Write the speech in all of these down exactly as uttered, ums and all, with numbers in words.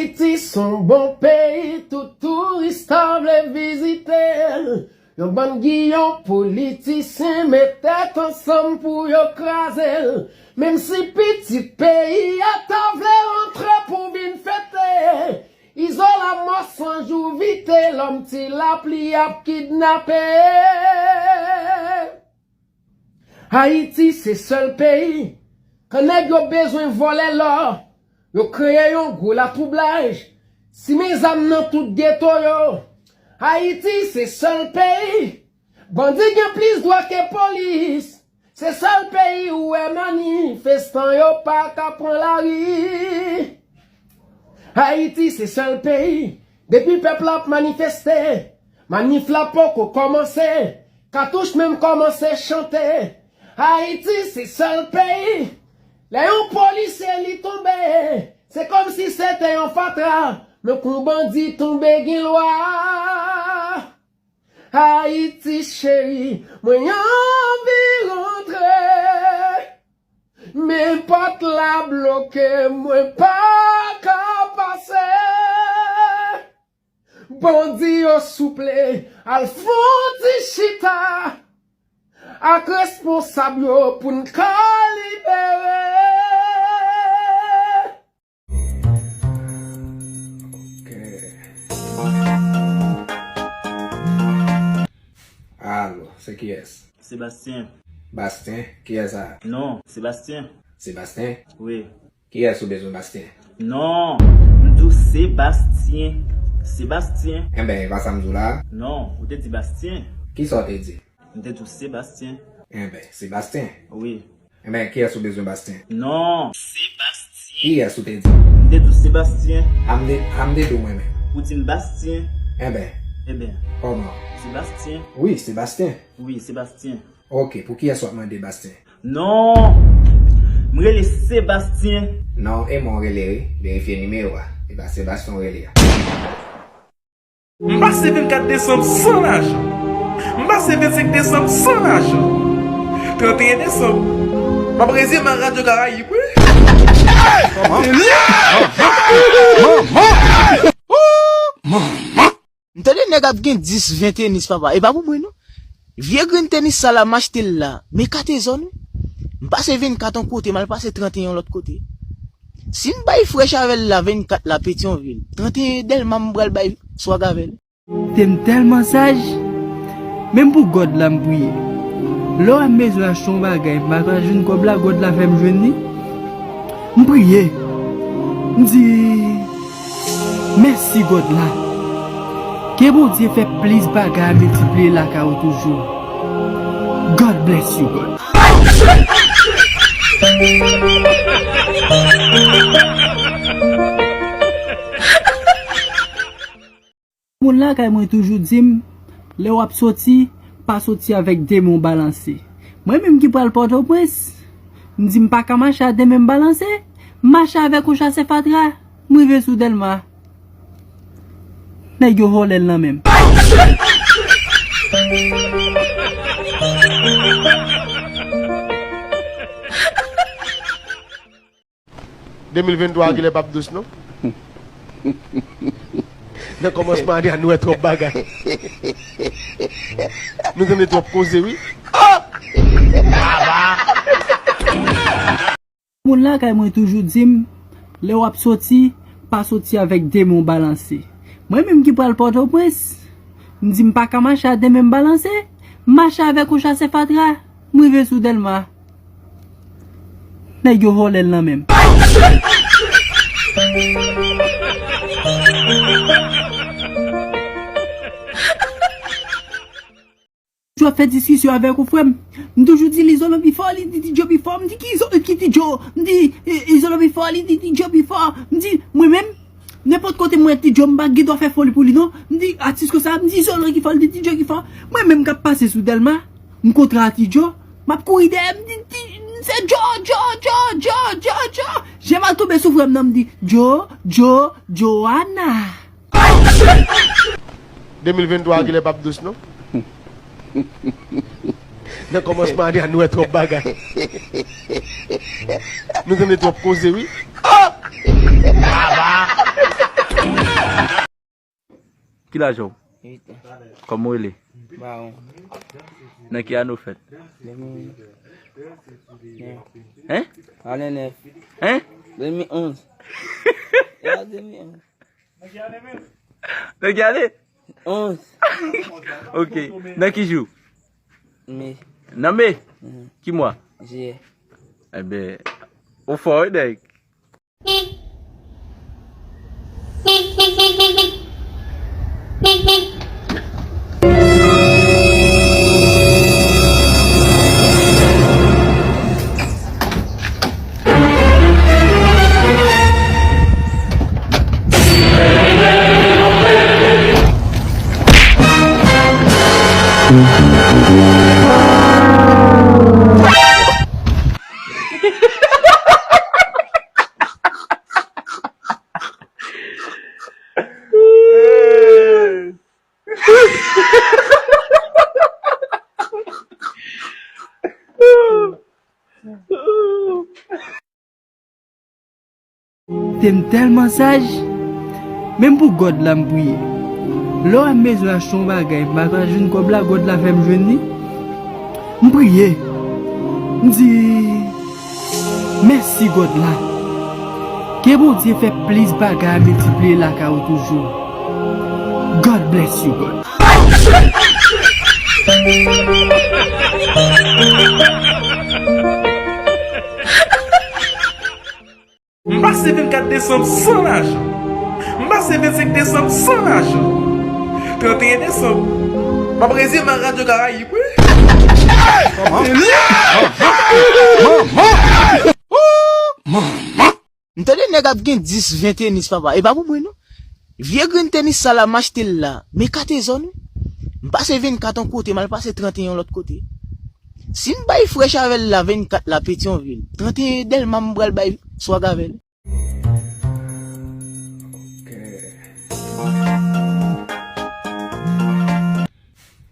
Ayiti s on bon peyi, tout touris ta vle vizite l. Yon bann giyon politisyen met tèt ansanm pou yo kraze l. Menm si pitit peyi a ta vle rantre pou vin fete, Izola mò san jou vite, lòm ti lapli ap kidnape. Ayiti se sèl peyi, kan nèg yo bezwen vòlè lò, yo kreye yon gwo latwoublay, simen zam nan tout geto yo. Ayiti se sèl peyi, bandi gen plis dwa ke polis. Se sèl peyi ou wè manifestan yo pa ka pran lari. Ayiti se sèl peyi, depi pèp la ap manifeste, manif la poko kòmanse, katouch menm kòmanse chante. Ayiti se sèl peyi, lè yon polisye li tonbe, se kòmsi se te yon fatra, men kou bandi tonbe gen lwa. Ayiti cheri, mwen anvi rantre. Men pòt la bloke, mwen pa ka pase. Bandi yo souple, al fon ti chita ak responsab yo pou n ka libere. Ok. Alo, se kiyès? Sebastien. Bastien? Kiyès sa? Non, Sebastien. Sebastien? Wi. Kiyès ou bezwen, Bastien? Non, m di w Sebastien. Sebastien. Enben, e pa sa m di w la. Non, ou te di Bastien. Kisa w te di? M te di w Sebastien. Enben, Sebastien. Wi. Enben, kiyès ou bezwen, Bastien? Non. Sebastien. Kiyès ou te di? M te di w Sebastien. A m te, a m te di w mwen menm. Ou di m Bastien. Enben. Enben. Kòman? Sebastien. Wi, Sebastien. Wi, Sebastien. Ok, pou kiyès w ap mande, Bastien? Non. M rele Sebastien. Non, e mwen w rele, wi. Verifye nimewo a. E pa Sebastien w rele a. M pase vennkat desanm san lajan. M pase vennsenk desanm san lajan. Tranteyen desanm, m ap rezye m a Radyo Karayib, wi. Manman! Manman! Manman! M tande nèg ap gen dis, ven tenis, papa. E pa pou mwen, non. Vye grenn tenis sa la, m achte l la. Men katezòn, wi. M pase vennkat yon kote, m al pase tranteyen yon lòt kote. Si m bay frèch avè l la, vennkat la, Petyonvil, tranteyen Dèlma, m pral bay swag avè l. Te m tèlman saj, menm pou gòd la m priye. Lè w wè m bezwen achte yon bagay, m pa ka jwenn kòb la, gòd la fè m jwenn li. M priye. M di, mèsi gòd la. Ke Bondye fè plis bagay a miltipliye lakay ou toujou. God bless you, God. Moun lakay mwen toujou di m, lè w ap soti, pa soti avèk de men w balanse. Mwen menm ki pral Pòtoprens, m di m pa ka mache a de men m balanse, m mache avèk yon chasè fatra, m rive sou Dèlma. Nèg yo vòlè l nan men m. De mil venntwa a genlè p ap dous, non. Nan kòmansman ane a, nou wè twòp bagay. Nou tande twòp koze, wi. Oh! Moun lakay mwen toujou di m, lè w ap soti, pa soti avèk de men w balanse. Mwen menm ki pral Pòtoprens, m di m pa ka mache a de men m balanse, m mache avèk yon chasè fatra, m rive sou Dèlma. Nèg yo vòlè l nan men m. Toujou ap fè diskisyon avèk ou, frè m. M toujou di l Izolan pi fò, li di T-Joe pi fò. M di ki Izo-, ki T-Joe? M di, e, Izolan pi fò, li di T-Joe pi fò. M di, mwen menm, nenpòt kote m wè T-Joe, m pa gen dwa fè foli pou li, non. M di, atis konsa, m di Izolan ki fò, li di T-Joe ki fò. Mwen menm k ap pase sou Dèlma, m kontre a T-Joe, m ap kouri dèyè, m di, T-, se Joe, Joe, Joe. Je m al tonbe sou frè m nan, m di, Joe, Joe, Joana. De mil venntwa a genlè p ap dous, non. Nan kòmansman ane a, nou wè twòp bagay. Nou tande twòp koze, wi. Oh! Baba! Ki laj ou? Uit an. Kòman w rele? Bawon. Nan ki ane w fèt? Demi. Hein? Ane nèf. Hein? Demi onz. Ya, demi onz. Nan ki ane? Onz. Ok. Nan ki jou? Me. Nan me? Mhm. Ki mwa? Jiyè. Enben, ou fò, wi, nèg. Te m tèlman saj, menm pou God la m priye. Lè w wè m bezwen achte yon bagay, m pa ka jwenn kòb la, God la fè m jwenn li. M priye. M di, mèsi God la. Ke Bondye fè plis bagay a miltipliye lakay ou toujou. God bless you, God. M pase vennkat desanm san lajan. M pase vennsenk desanm san lajan. Tranteyen desanm, m ap reze nan Radyo Karayib, wi. Manman! Manman! Manman! M tande nèg ap gen dis, ven tenis, papa. E pa pou mwen, non. Vye grenn tenis sa la, m achte l la. Men kat e zòn, wi. M pase vennkat yon kote, m al pase tranteyen yon lòt kote. Si m bay frèch avè l la, vennkat la, Petyonvil, tranteyen Dèlma, m pral bay swag avè l. Ok.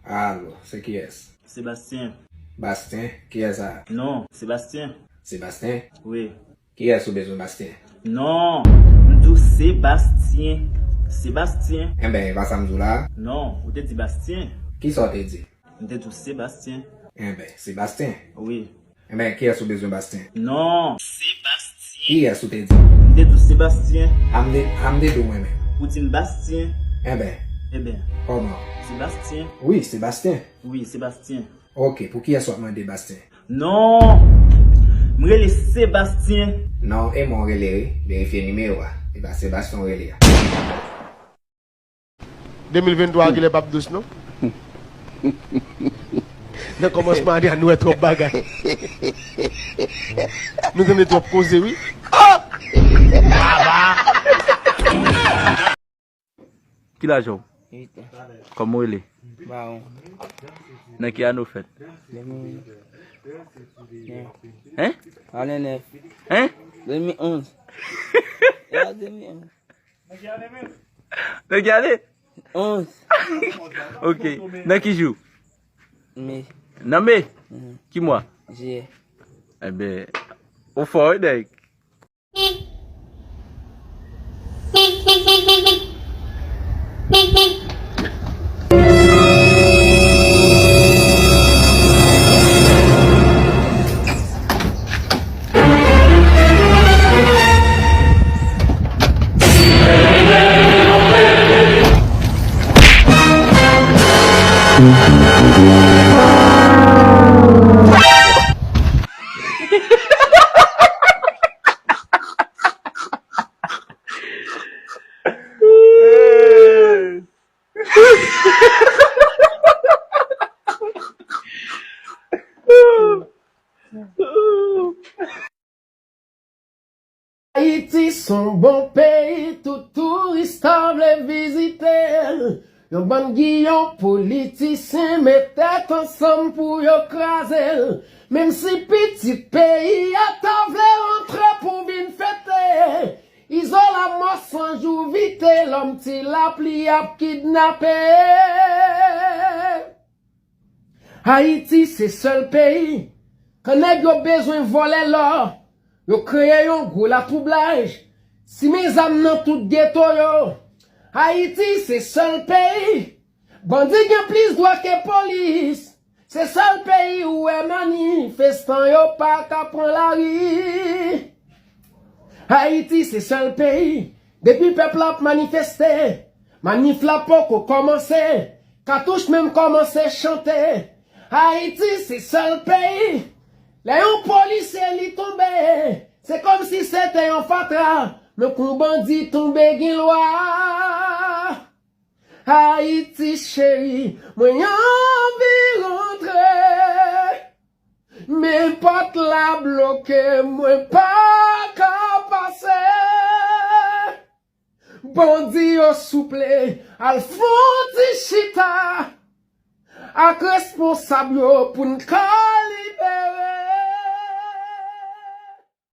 Alo, se kiyès? Sebastien. Bastien? Kiyès sa? Non, Sebastien. Sebastien? Wi. Kiyès ou bezwen, Bastien? Non, m di w Sebastien. Sebastien. Enben, e pa sa m di w la? Non, ou te di Bastien. Kisa w te di? M te di w Sebastien. Enben, Sebastien. Wi. Enben, kiyès ou bezwen, Bastien? Non, Sebastien. Kiyès ou te di? M te di w Sebastien. A m te, a m te di w mwen menm. Ou di m Bastien. Enben. Enben. Kòman? Sebastien. Wi, Sebastien. Wi, Sebastien. Ok, pou kiyès w ap mande, Bastien? Non! M rele Sebastien. Non, e mwen w rele, wi. Verifye nimewo a. E pa Sebastien w rele a. De mil venntwa a genlè p ap dous, non. Nan kòmansman ane a, nou wè twòp bagay. Nou tande twòp koze, wi. Ki laj ou? Uit an. Kòman w rele? Bawon. Nan ki ane w fèt? Demi. Hein? Ane nèf. Hein? Demi onz. Ya, demi onz. Nan ki ane? Onz. Ok. Nan ki jou? Me. Nan me? Mhm. Ki mwa? Jiyè. Enben, ou fò, wi, nèg. Ayiti s on bon peyi, tout touris ta vle vizite l. Yon bann giyon politisyen met tèt ansanm pou yo kraze l. Menm si pitit peyi a ta vle rantre pou vin fete, Izola mò san jou vite, lòm ti lapli ap kidnape. Ayiti se sèl peyi, kan nèg yo bezwen vòlè lò, yo kreye yon gwo latwoublaj, simen zam nan tout geto yo. Ayiti se sèl peyi bandi gen plis dwa ke polis. Se sèl peyi ou wè manifestan yo pa ka pran lari. Ayiti se sèl peyi, depi pèp la ap manifeste, manif la poko kòmanse, katouch menm kòmanse chante. Ayiti se sèl peyi, lè yon polisye li tonbe, se kòmsi se te yon fatra, men kou bandi tonbe gen lwa. Ayiti cheri, mwen anvi rantre, men pòt la bloke, mwen pa ka pase. Bandi yo souple, al fon ti chita ak responsab yo pou n ka